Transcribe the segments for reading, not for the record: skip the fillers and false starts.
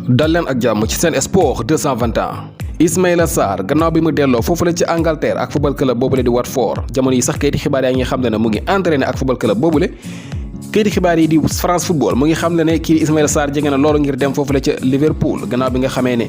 dal leen ak jàmm ci Sen Sport 221. Ismaïla Sarr gannaaw bi mu delloo foofu la ci Angleterre ak football club boobule di Watford jamono yi sax kayiti xibaar yaa ngi xam ne mu ngi entraîné ak football club boobule. kayiti xibaar yi di France Football mu ngi xam ne kii di Ismaïla Sarr jege na loolu ngir dem foofu la ca Liverpool gannaaw bi nga xamee ne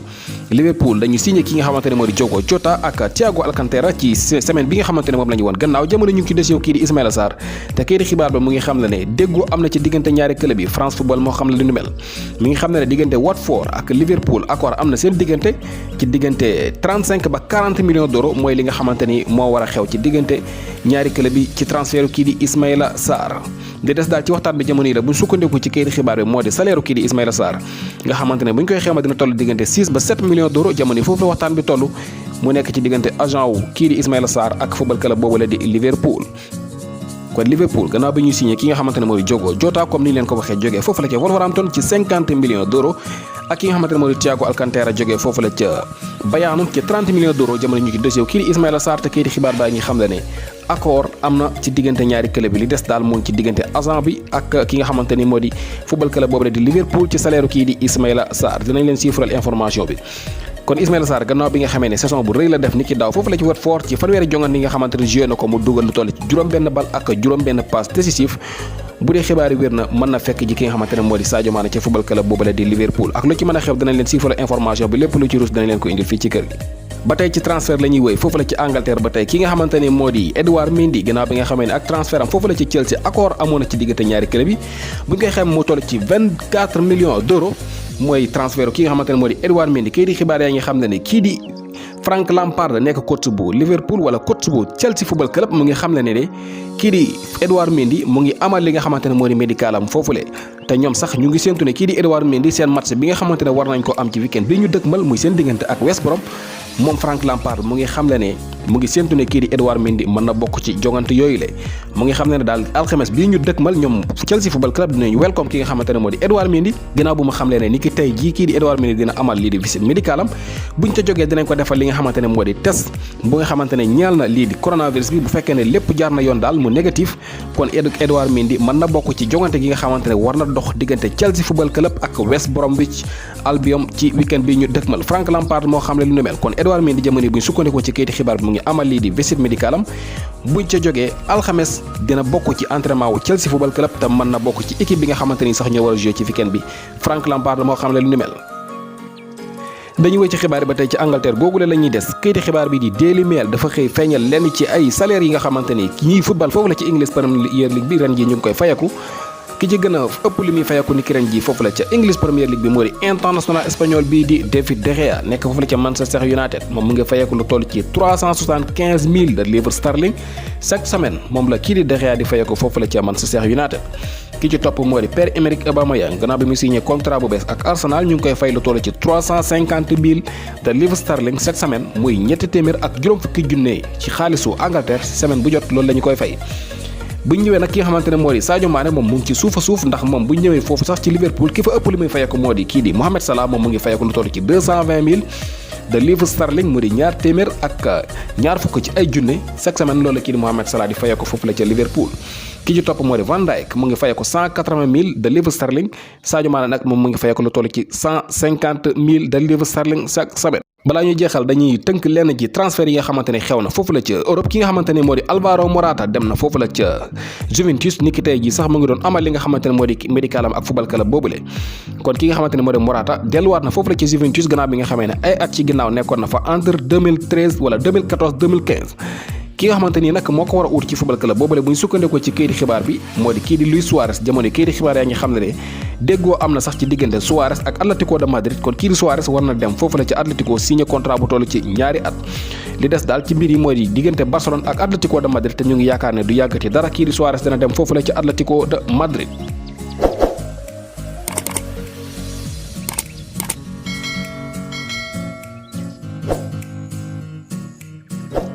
Liverpool dañu signé ki nga xamante ne moo di Diogo Jota ak Thiago Alcantara ci semaine bi nga xamante ne moom la ñu woon gannaaw jamono ñu ngi ci dossier kii di Ismaïla Sarr te kayiti xibaar ba mu ngi xam ne déggoo am na ci diggante ñaari club yi France Football moo xam ne lu ñu mel mi ngi xam ne diggante Watford ak Liverpool accord am na seen diggante ci diggante 35 ba 40 millions d'euros mooy li nga xamante ni moo war a xew ci diggante ñaari club yi ci transfert kii di Ismaïla Sarr di des daal ci waxtaan bi jamono yi la bu ñu sukkandiku ci kayiti xibaar bi moo di salaire kii di Ismaïla Sarr nga xamante ne bu ñu koy xeema dina toll diggante 6 ba 7 millions d'euros jamono yi foofu la waxtaan bi toll mu nekk ci diggante agent wu kii di Ismaïla Sarr ak football club boobu la di Liverpool. kon Liverpool gannaaw bi ñuy signé ki nga xamante ne mooy Diogo Jota comme ni leen ko waxee jógee foofu la ca Wolverhampton ci 50 millions d'euros ak ki nga xamante ne mooy Thiago Alcantara jógee foofu la ca Bayern ci 30 millions d'euros jamono ñu ci dossier kii di Ismaïla Sarr te kii di xibaar baa ngi xam ne accord am na ci diggante ñaari club yi li des daal moom ci diggante agent bi ak ki nga xamante ni moo di football club boobu la di Liverpool ci salaire kii di Ismaïla Sarr dinañ leen chiffral information bi. kon Ismaïla Sarr gannaaw bi nga xamee ne saison bu rëy la def ni ki daaw foofu la ci Watford ci fanweeri jongan yi nga xamante ne joué na ko mu dugal lu toll ci juróom-benn bal ak juróom-benn passe décisif bu dee xibaar yi wér na mën na fekk ji ki nga xamante ne moo di Sadio Mané ci football club boobu la di Liverpool ak lu ci mën a xew dinañ leen chiffral information bi lépp lu ci ruus dinañ leen ko indil fii ci kër gi. ba tey ci transfert la ñuy wéy foofu la ci Angleterre ba tey ki nga xamante ne moo di Edouard Mendy gannaaw bi nga xamee ne ak transfert am foofu la ci Chelsea accord amoon na ci diggante ñaari club yi bu ñu koy xam moo toll ci 24 millions d'euros mooy transfert ki nga xamante ne moo di Edouard Mendy kii di xibaar yaa ngi xam ne kii di Frank Lampard nekk coach bu Liverpool wala coach bu Chelsea football club mu ngi xam ne de kii di Edouard Mendy mu ngi amal li nga xamante ne moo di médicalam foofule te ñoom sax ñu ngi séntu ne kii di Edouard Mendy seen match bi nga xamante ne war nañ ko am ci weekend bi ñu dëkkmal muy seen diggante ak West Brom moom Frank Lampard mu ngi xamle ne mu ngi séntu ne kii di Edouard Mendy mën na bokk ci jongante yooyu le mu ngi xam ne daal alxames bii ñu dëkkmal ñoom Chelsea football club dinañ welcome ki nga xamante ne moo di Edouard Mendy ginnaaw bu mu xamle ne ni ki tey jii kii di Edouard Mendy dina amal lii di visite médicalam buñ ca jógee dinañ ko defal li nga xamante ne moo di test bu nga xamante ne ñeel na lii di coronavirus bi bu fekkee ne lépp jaar na yoon daal mu négatif kon Edouard Mendy mën na bokk ci jongante gi nga xamante ne war na dox diggante Chelsea football club ak West Bromwich Albion ci weekend bi ñu dëkkmal Frank Lampard moo xamle lu nu mel kon Edouard Mendy jamono buñ sukkandikoo ci kayiti xibaar bi mu ngi amal lii di visite médicalam buñ ca jógee alxames dina bokk ci entraînement wu Chelsea football club te mën na bokk ci équipe bi nga xamante ni sax ñoo war a jouer ci weekend bi Frank Lampard moo xamle lu nu mel. dañuy wéy ci xibaar yi ba tey ci Angleterre googule la ñuy des kayiti xibaar bi di Daily Mail dafa xëy feeñal lenn ci ay salaires yi nga xamante ni ñiy football foofu la ci English Premier League bi ren ji ñu ngi koy fayaku ki ci gën a ëpp li muy fayaku ni ki ren ji foofu la ca English Premier League bi moo di international espagnol bii di David De Gea nekk foofu la ca Manchester United moom mu ngi fayaku lu toll ci 375,000 de livres sterling chaque semaine moom la kii di De Gea di fayaku foofu la ca Manchester United ki ci topp moo di Pierre-Emerick Aubameyang gannaaw bi mu signé contrat bu bees ak Arsenal ñu ngi koy fay lu toll ci 350,000 de livres sterling chaque semaine muy ñetti téeméer ak juróom fukki junne ci xaalisu Angleterre semaine bu jot loolu la ñu koy fay. bu ñu ñëwee nag ki nga xamante ne moo di Sadio Mané moom mu ngi ci suufa suuf ndax moom bu ñu ñëwee foofu sax ci Liverpool ki fa ëpp li muy fayeku moo di kii di Mohamed Salah moom mu ngi fayeku lu toll ci 220,000 de livres sterling mu di ñaar téeméer ak ñaar fukk ci ay junne chaque semaine loolu kii di Mohamed Salah di fayeku foofu la ca Liverpool. ki ci topp moo di Van Dijk mu ngi fayeku 180,000 de livres sterling Sadio Mané nag moom mu ngi fayeku lu toll ci 150,000 de livres sterling chaque semaine. balaa ñuy jeexal dañuy tënk lenn ci transfert yi nga xamante ne xew na foofu la ca Europe ki nga xamante ne moo di Alvaro Morata dem na foofu la ca Juventus ni ki tey ji sax mu ngi doon amal li nga xamante ne moo di médicalam ak football club boobule kon ki nga xamante ne moo di Morata delluwaat na foofu la ca Juventus gannaaw bi nga xamee ne ay at ci ginnaaw nekkoon na fa entre 2013 wala 2014 2015 ki nga xamante ni nag moo ko war a uut ci football club boobule bu ñu sukkandikoo ci kayiti xibaar bi moo di kii di Luis Suarez jamono kayiti xibaar yaa ngi xam ne déggoo am na sax ci diggante Suarez ak Atlético de Madrid kon kii di Suarez war na dem foofu la ci Atlético signé contrat bu toll ci ñaari at li des daal ci mbir yi moo di diggante Barcelone ak Atlético de Madrid te ñu ngi yaakaar ne du yàggati dara kii di Suarez dina dem foofu la ci Atlético de Madrid.